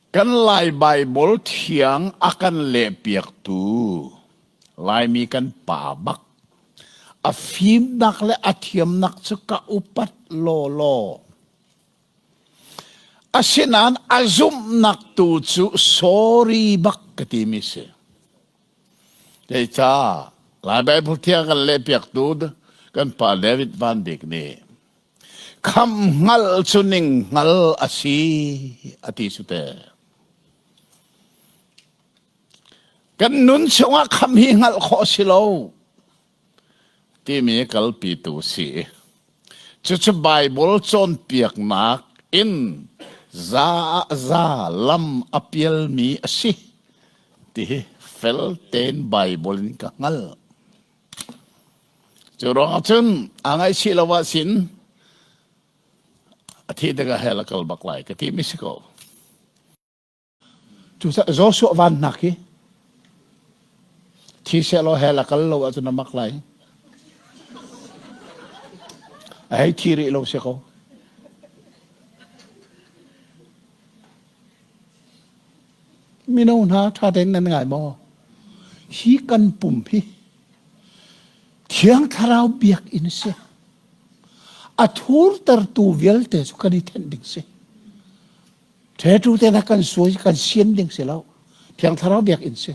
Kan Lai Baibal thiang a kan lehpiaktu Laimi kan pa bak a fimnak le a thiamnak cu ka upat lawlaw. Asinain a zumhnak tu cu sorry bak ka timi si. Zeicah Lai Baibal thiang kan lehpiaktu kan pa David Van Bik nih Khamh hngalh cu ning hngal a si a ti cu te. Kan nun chungah khamh hi hngalh khawh a si lo timi kalpitu si. Cucu Baibal cawnpiaknak in za ah za lam a pialmi a si ti hi fel tein Baibal in ka hngalh. Cu ruangah cun aa ngaihchih lo ahcun a thih tikah hell a kal bak lai ka ti mi si ko. Cucaah Joshua van hnak hi thi sehlaw hell a kal lo ahcun a mak lai. A hei thi rih lo si ko. Mino hna ṭha tein nan ngai maw? Hi kan pum hi Thiang Thlarau biakinn a si. A thurtertu vialte cu kan i thenh ding si. Ṭhetu te na kan suai kan sian ding si lo. Thiang Thlarau biakinn si.